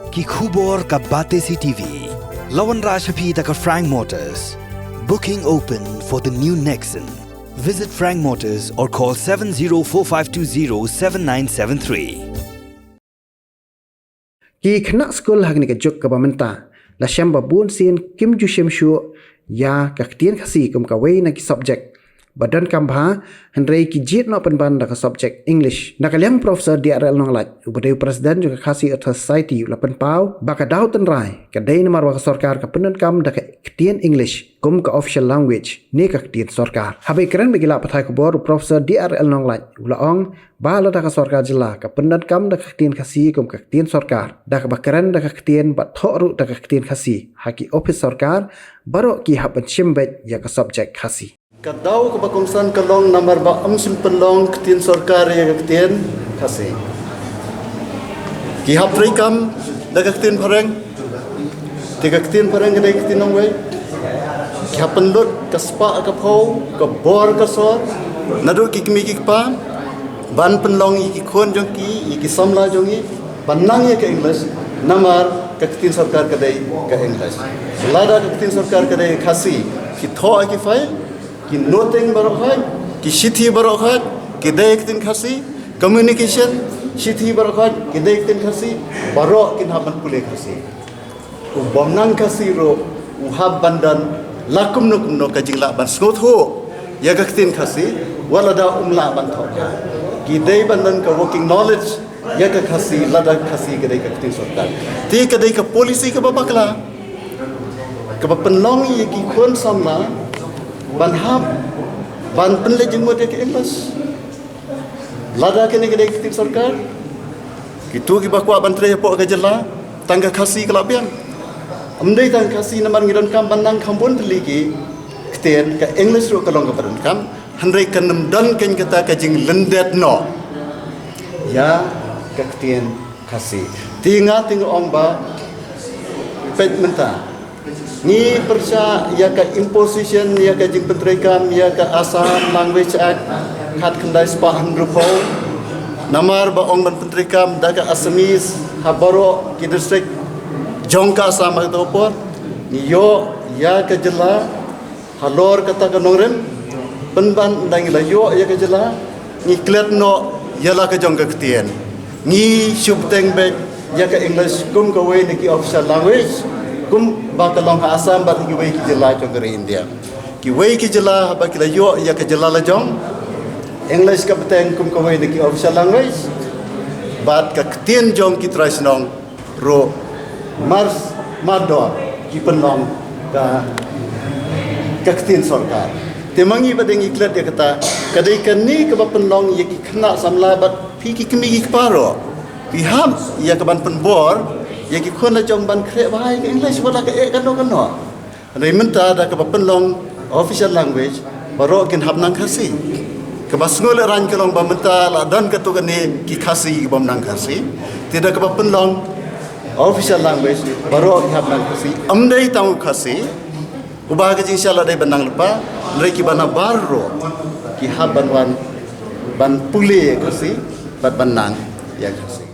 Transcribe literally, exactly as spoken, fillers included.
Ki khubor ka Batesi T V. La wanrah sha phi da ka Frank Motors. Booking open for the new Nexon. Visit Frank Motors or call seven zero four five two zero seven nine seven three. Ki khynnah skul ha kane ka juk kaba mynta la shem ba bun sien kim ju shem shuh ïa ka ktien Khasi kum kawei na ki subject ba donkam bha, hynrei ki jied noh pynban da ka subject English. Na ka liang Professor D R L Nonglait, uba dei u president jong ka Khasi Author Society, u la pynpaw ba ka daw tynrai ka dei namar ba ka sorkar ka pyndonkam da ka ktien English kum ka official language ne ka ktien sorkar. Haba ïakren bad ki lad pathai khubor, u Professor D R L Nonglait u la ong ba lada ka sorkar jylla ka pyndonkam da ka ktien Khasi kum ka ktien sorkar, da kaba kren da ka ktien bad thoh ruh da ka ktien Khasi ha ki ophis sorkar, baroh ki hap ban shim beit ïa ka subject Khasi. Ka daw kaba kongsan ka long namar ba ym shym pynlong ktien sorkar ïa ka ktien Khasi. Ki hap treikam da ka ktien phareng. Te ka ktien phareng ka dei ka ktien nongwei. Ki hap pynlut ka spah ka phew, ka bor ka sor, naduh ki kmie ki kpa, ban pynlong ïa ki khun jong ki, ïa ki samla jong ki ban nang ïa ka English, namar ka ktien sorkar ka dei ka English. Lada ka ktien sorkar ka dei ka Khasi, ki thoh ïa ki file, ki noting baroh khoit, ki shithi baroh khoit ki dei ka ktien Khasi, communication, shithi baroh khoit ki dei ka ktien Khasi, baroh kin hap ban pule Khasi. U bym nang Khasi ruh u hap ban don la kumno kumno ka jinglah ban sngewthuh ïa ka ktien Khasi, wat lada um lah ban thoh. Ki dei ban don ka working knowledge ïa ka Khasi, lada Khasi ka dei ka ktien sorkar. Te ka dei ka policy kaba bakla kaba pynlong ïa ki khun samla ban hap ban pynleit jingmut ïa ka English. Lada kane ka dei ka ktien sorkar, kito kiba kwah ban trei hapoh ka jylla, tang ka Khasi ka la biang. Ym dei tang Khasi, namar ngi donkam ban nang kham bun tylli ki ktien, ka English ruh ka long kaba donkam, hynrei kan ym don keiñ kata ka jinglyndet noh ïa ka ktien Khasi. Te nga te nga ong ba peit mynta ngi pyrshah ïa ka imposition ïa ka jingpyntreikam ïa ka Assam Language Act khatkhyndai spah hynriewphew. Namar ba ong ban pyntreikam da ka Assamese ha baroh ki district jong ka Assam ha kato ka por. Ngi ïoh ïa ka jylla halor kata ka nongrim, pynban ynda ngi la ïoh ïa ka jylla, ngi klet noh ïa la ka jong ka ktien. Ngi shu bteng beit ïa ka English kum kawei na ki official language, kumba ka long ha Assam bad kiwei ki jylla jong ka ri India. Kiwei ki jylla haba ki la ïoh ïa ka jylla la jong, English ka bteng kum kawei na ki official language, bad ka ktien jong ki trai shnong ruh mar, mardor ki pynlong ka, ka ktien sorkar. Te ma ngi ba dei ngi klet ïa kata, ka dei kane kaba pynlong ïa ki khynnah samla bad phi ki kmie ki kpa ruh, phi hap ïa ka ban pynbor ïa ki khun la jong ban khreh bha ïa ka English, wat la ka eh kano kano. Hynrei mynta da kaba pynlong official language, baroh kin hap nang Khasi. Kaba sngewlehraiñ ka long ba mynta la don katto katne ki Khasi ki bym nang Khasi. Te da kaba pynlong official language, baroh ki hap nang Khasi. Ym dei tang u Khasi uba ka jingshah la dei ban nang lypa, hynrei kiba nabar ruh ki hap ban wan ban pule Khasi bad ban nang ïa Khasi.